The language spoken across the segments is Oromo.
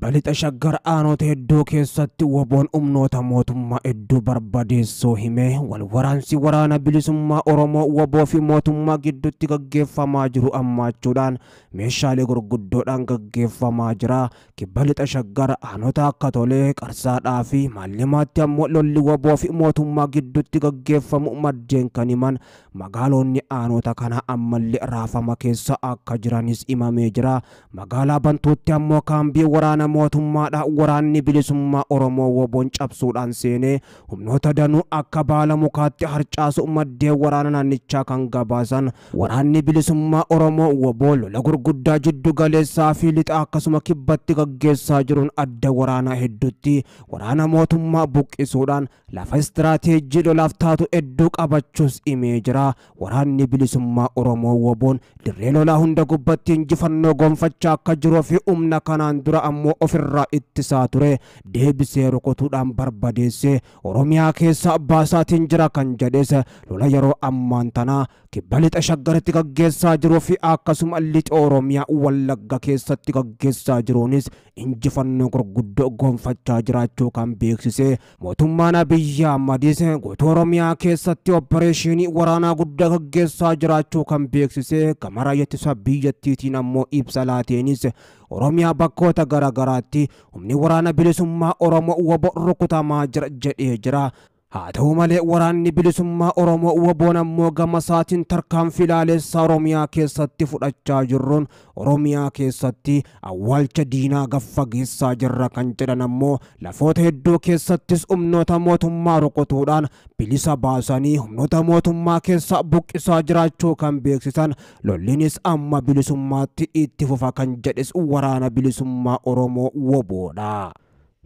Kibba lixa Shaggar aanota hedduu keessatti WBOn humnoota mootummaa hedduu barbadeessuu hime. Wal waraansi waraana bilisummaa Oromoo WBO fi mootummaa gidduutti gaggeeffamaa jiru ammaachuudhaan meeshaalee gurguddoodhaan gaggeeffamaa jira. Kibba lixa Shaggar aanota akka Tolee, Qarsaadhaa fi Maallimaatti ammoo lolli WBO fi mootummaa gidduutti gaggeeffamu maddeen kan himan. Magaalonni aanota kana ammallee raafama keessa akka jiranis himamee jira. Magaalaa Bantuutti ammoo kaambii waraana mootummaadha waraanni bilisummaa Oromoo WBOn cabsuudhaan seenee humnoota danuu akka baala mukaatti harcaasu maddeen waraana naannichaa kan gabaasan. Waraanni bilisummaa Oromoo WBO lola gurguddaa jiddu galeessaa fi lixa akkasuma kibbatti gaggeessaa jiruun adda waraanaa hedduutti waraana mootummaa buqqisuudhaan lafa istiraateejii lolaaf taatu hedduu qabachuus himee jira. Waraanni bilisummaa Oromoo WBOn dirree lolaa hunda gubbatti injifannoo gonfachaa akka jiruu fi humna kanaan dura ammoo ofirraa ittisaa ture deebisee rukutuudhaan barbadeessee Oromiyaa keessa baasaatiin jira kan jedhes lola yeroo ammaan tanaa kibba lixa Shaggaritti gaggeessaa jiruu fi akkasuma lixa Oromiyaa Wallagga keessatti gaggeessaa jiruunis injifannoo gurguddoo gonfachaa jiraachuu kan beeksise. Mootummaan Abiyyi Ahmadis guutuu Oromiyaa keessatti opereeshinii waraanaa guddaa gaggeessaa jiraachuu kan beeksise. Gama raayyaa ittisa biyyattiitiin ammoo ibsa laateenis Oromiyaa bakkoota garaagaraatti humni waraana bilisummaa Oromoo WBO rukutamaa jira jedhee jira. Haa ta'u malee waraanni bilisummaa Oromoo WBOn ammoo gama isaatiin tarkaanfii laalessaa Oromiyaa keessatti fudhachaa jirruun Oromiyaa keessatti awwaalcha diinaa gaffageessaa jirra kan jedhan ammoo lafoota hedduu keessattis humnoota mootummaa rukutuudhaan bilisa baasanii humnoota mootummaa keessa buqqisaa jiraachuu kan beeksisan. Lollinis amma bilisummaatti itti fufa kan jedhes waraana bilisummaa Oromoo WBOdha.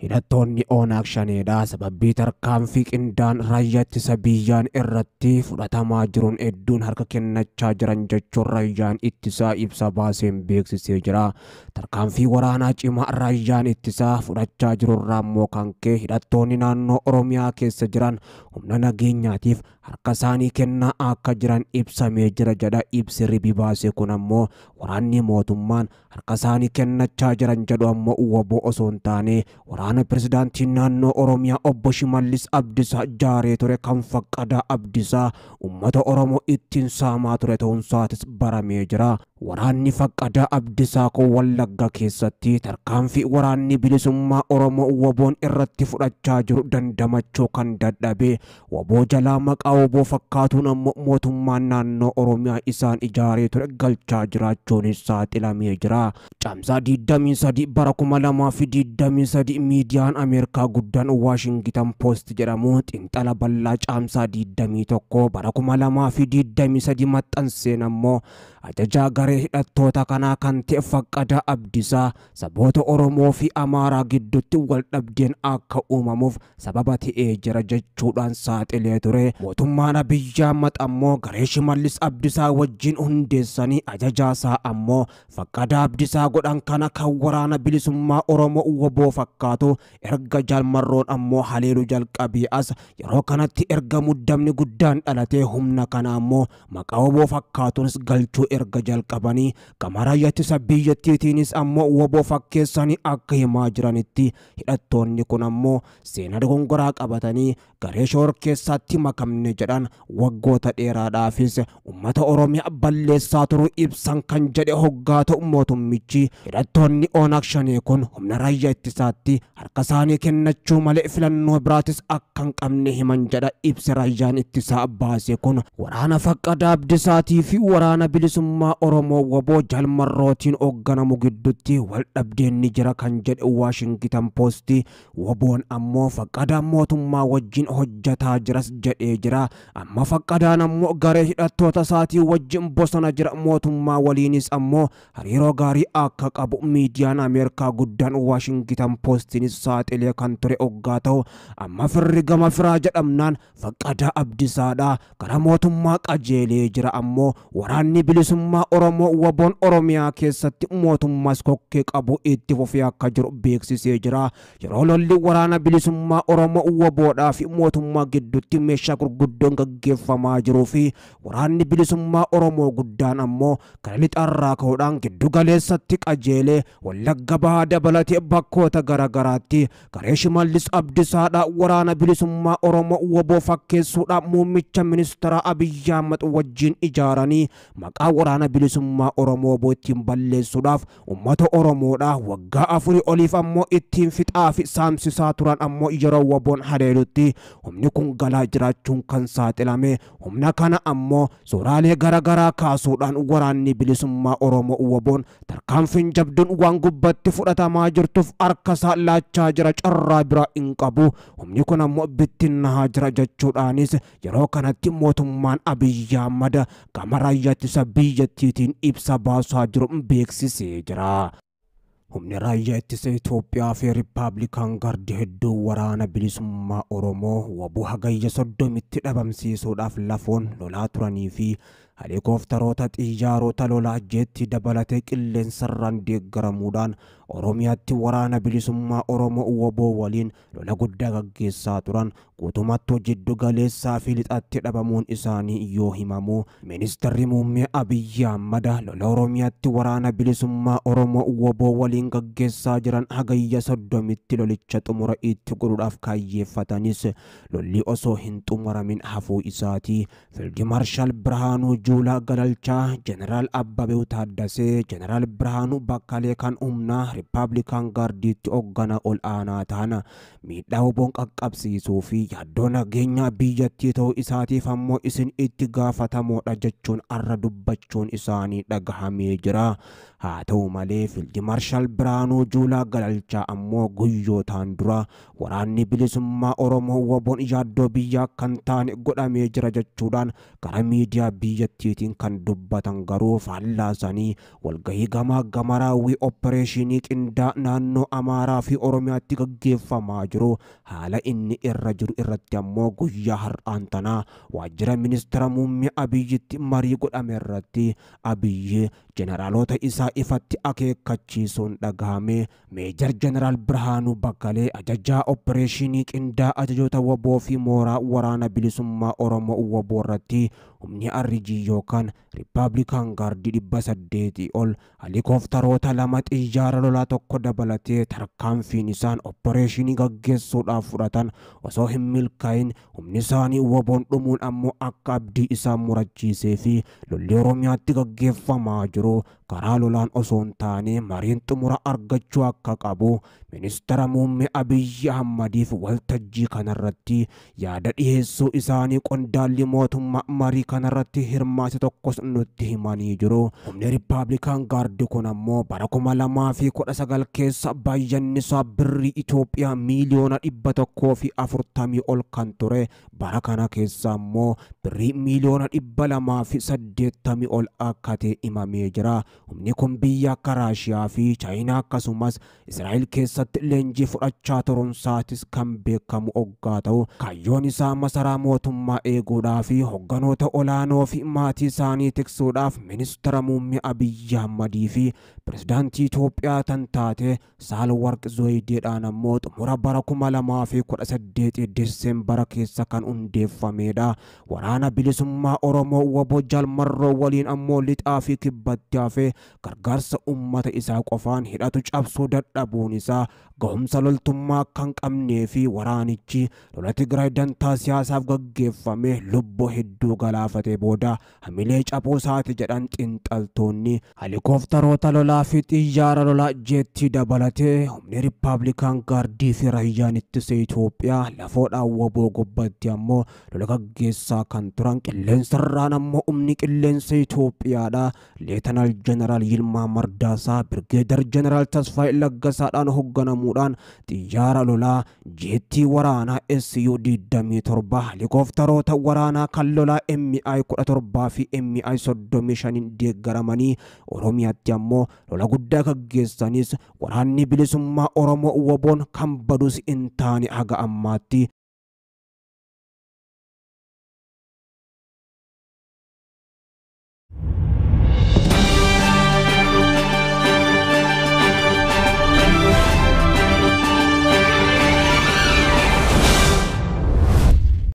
Hidhattoonni Onaag Shaneedha sababii tarkaanfii qindaan raayyaa ittisa biyyaan irratti fudhatamaa jiruun hedduun harka kennachaa jiran jechuun raayyaan ittisaa ibsa baaseen beeksisee jira. Tarkaanfii waraanaa cimaa raayyaan ittisaa fudhachaa jirurraa immoo kan ka'e hidhattoonni naannoo Oromiyaa keessa jiran humna nageenyaatiif harka isaanii kennaa akka jiran ibsamee jira jedha ibsi ribi baase kun. Ammoo waraanni mootummaan harka isaanii kennachaa jiran jedhu ammoo WBO osoo hin taane waraana pirezidaantii naannoo Oromiyaa obbo Shimallis Abdiisaa jaaree ture kan Faqqadaa Abdiisaa uummata Oromoo ittiin saamaa ture ta'uunsaatis baramee jira. Waraanni Faqqadaa Abdiisaa kun Wallagga keessatti tarkaanfii waraanni bilisummaa Oromoo WBOn irratti fudhachaa jiru dandamachuu kan dadhabe WBO jalaa maqaa WBO fakkaatuun ammoo mootummaan naannoo Oromiyaa isaan ijaaree ture galchaa jiraachuunis saaxilamee jira. Caamsaa 23 bara 2023 miidiyaan Ameerikaa guddaan Waashingitan Poost jedhamu xiinxala bal'aa caamsaa 21 bara 2023 maxxanseen ammoo ajajaa garee hidhattoota kanaa kan ta'e Faqqadaa Abdiisaa saboota Oromoo fi Amaaraa gidduutti wal dhabdeen akka uumamuuf sababa ta'ee jira jechuudhaan saaxilee ture. Mootummaan Abiyyi Ahmad ammoo garee Shimallis Abdiisaa wajjin hundeessanii ajajaasaa ammoo Faqqadaa Abdiisaa godhan kana kan waraana bilisummaa Oromoo WBO fakkaatu erga Jaalmarroon ammoo haleeluu jalqabee as yeroo kanatti erga muddamni guddaan dhalatee humna kana ammoo maqaa WBO fakkaatuunis galchuu erga jalqabanii gama raayyaa ittisa biyyattiitiinis ammoo WBO fakkeessanii akka himaa jiranitti hidhattoonni kun ammoo seenaa dogongoraa qabatanii garee shoor keessatti makamne jedhan waggoota dheeraadhaafis uummata Oromiyaa balleessaa turuu ibsan kan jedhe hoggaa ta'u mootummichi hidhattoonni Onaag Shanee kun humna raayyaa ittisaatti harka isaanii kennachuu malee filannoo biraatis akka hin qabne himan jedha ibsi raayyaan ittisaa baase kun. Waraana Faqqadaa Abdiisaatii fi waraana bilisummaa Oromoo WBO Jaalmarrootiin hoogganamu gidduutti wal dhabdeen ni jira kan jedhe Waashingitan Poosti. WBOn ammoo Faqqadaa mootummaa wajjin hojjataa jiras jedhee jira. Amma Faqqadaan ammoo garee hidhattoota isaatii wajjin bosona jira, mootummaa waliinis ammoo hariiroo gaarii akka qabu miidiyaan Ameerikaa guddaan Waashingitan Poostiinis saaxilee kan ture hoggaa ta'u amma firri gama firaa jedhamnaan Faqqadaa Abdiisaadha gara mootummaa qajeelee jira. Ammoo waraanni bilisummaa bilisummaa Oromoo WBOn Oromiyaa keessatti mootummaas kokkee qabu itti fufee akka jiru beeksisee jira. Yeroo lolli waraana bilisummaa Oromoo WBOdhaa fi mootummaa gidduutti meeshaa gurguddoon gaggeeffamaa jiruu fi waraanni bilisummaa Oromoo guddaan ammoo gara lixarraa ka'uudhaan giddu galeessatti qajeelee Wallagga Bahaa dabalatee bakkoota garaagaraatti garee Shimallis Abdiisaadhaa waraana bilisummaa Oromoo WBO fakkeessuudhaan muummicha ministeera Abiyyi Ahmad wajjin ijaaranii maqaa waraana bilisummaa Oromoo WBO ittiin balleessuudhaaf uummata Oromoodhaa waggaa 4 oliif ammoo ittiin fixaa fi saamsisaa turan ammoo yeroo WBOn haleelutti humni kun galaa jiraachuun kan saaxilame humna kana ammoo suuraalee garaagaraa kaasuudhaan waraanni bilisummaa Oromoo WBOn tarkaanfiin jabduun waan gubbatti fudhatamaa jirtuuf harka isaa laachaa jira carraa biraa hin qabu humni kun ammoo bittinnahaa jira jechuudhaanis yeroo kanatti mootummaan Abiyyi Ahmad gama raayyaa ittisa biyyattiitiin ibsa baasaa jiru beeksisee jira. Humni raayyaa ittisa Itoophiyaa fi Riippaabilikaan Gaardii hedduu waraana bilisummaa Oromoo WBO hagayya 30tti dhabamsiisuudhaaf lafoon lolaa turanii fi helikoophtaroota xiyyaarota lolaa jeetti dabalatee qilleensarraan deeggaramuudhaan Oromiyaatti waraana bilisummaa Oromoo WBO waliin lola guddaa gaggeessaa turan guutummaatti jiddu galeessaa fi lixaatti dhabamuun isaanii yoo himamu ministeerri muummee Abiyyi Ahmad lola Oromiyaatti waraana bilisummaa Oromoo WBO waliin gaggeessaa jiran hagayya 30tti lolicha xumura itti godhuudhaaf kaayyeeffatanis lolli osoo hin xumuramin hafuu isaati. Field Marshal Birhaanuu Juulaa Galalchaa, Jeneraal Abbabew Taaddasee, Jeneraal Birhaanuu Bakkalee kan humnaa Riippaabilikaan Gaardiitti hoogganaa ol aanaa ta'an miidhaa WBOn qaqqabsiisuu fi yaaddoo nageenyaa biyyattii ta'uu isaatiif ammoo isin itti gaafatamoodha jechuun arra dubbachuun isaanii dhagahamee jira. Haa ta'u malee Field Marshal Birhaanuu Juulaa Galalchaa ammoo guyyootaan dura waraanni bilisummaa Oromoo WBOn yaaddoo biyyaa kan taane godhamee jira jechuudhaan gara miidiyaa biyyattiitiin kan dubbatan garuu faallaasanii walgahii gamaa gama raawwii opereeshinii qindaa naannoo Amaaraa fi Oromiyaatti gaggeeffamaa jiru haala inni irra jiru irratti ammoo guyyaa har'aan tanaa waajjira ministeera muummee Abiyyitti marii godhame irratti Abiyyi jeneraalota isaa ifatti akeekkachiisuun dhagahame. Meejar Jeneraal Birhaanuu Bakkalee ajajaa opereeshinii qindaa ajajoota WBO fi mooraa waraana bilisummaa Oromoo WBO irratti humni RG yookaan Riippaabilikaan Gaardii 800 ol helikoophtaroota 2 xiyyaara lolaa tokko dabalatee tarkaanfiin isaan opereeshinii gaggeessuudhaaf fudhatan osoo hin milkaa'in humni isaanii WBOn dhumuun ammoo akka abdii isaan murachiisee fi lolli Oromiyaatti gaggeeffamaa jiru karaa lolaan osoo hin taane mariin xumura argachuu akka qabu ministeera muummee Abiyyi Ahmadiif waltajjii kanarratti yaada dhiyeessuu isaanii qondaalli mootummaa marii kanarratti hirmaate tokkos nutti himanii jiru. Humni Riippaabilikaan Gaardii kun ammoo bara 2019 keessa baay'inni isaa birrii Itoophiyaa miiliyoona 140 ol kan ture bara kana keessa ammoo birrii miiliyoona 280 ol akka ta'e himamee jira. Humni kun biyya akka Raashiyaa fi Chaayinaa akkasumas Israa'el keessatti leenjii fudhachaa turuun isaatis kan beekamu hoggaa ta'u kaayyoon isaa masaraa mootummaa eeguudhaa fi hogganoota olaanoo fi maatii isaanii tiksuudhaaf ministeera muummee Abiyyi Ahmadii fi pirezidaantii Itoophiyaa tan taate Saahilawarq Zawudeedhaan ammoo xumura bara 2018 Diseembara keessa kan hundeeffamedha. Waraana bilisummaa Oromoo WBO Jalmarroo waliin ammoo lixaa fi kibbatti hafee gargaarsa uummata isaa qofaan hidhatu cabsuu dadhabuun isaa gahumsa loltummaa kan qabnee fi waraanichi lola Tigraay dantaa siyaasaaf gaggeeffame lubbuu hedduu galaafate booda hamilee cabuu isaati jedhan xiinxaltoonni. Helikoophtaroota lolaa fi xiyyaara lolaa jeetti dabalatee humni Riippaabilikaan Gaardii fi raayyaan ittisa Itoophiyaa lafoodhaan WBO gubbatti ammoo lola gaggeessaa kan turan qilleensarraan ammoo humni qilleensa Itoophiyaadha. Leetanaal Jeneraal Yilmaa Mardaasaa Birgeedar Jeneraal Tasfaayee Laggasaadhaan hoogganamuudhaan xiyyaara lolaa jeettii waraanaa SU 27 helikoophtaroota waraanaa kan lolaa MI 17 fi MI 35 deeggaramanii Oromiyaatti ammoo lola guddaa gaggeessanis waraanni bilisummaa Oromoo WBOn kan badus hin taane haga ammaatti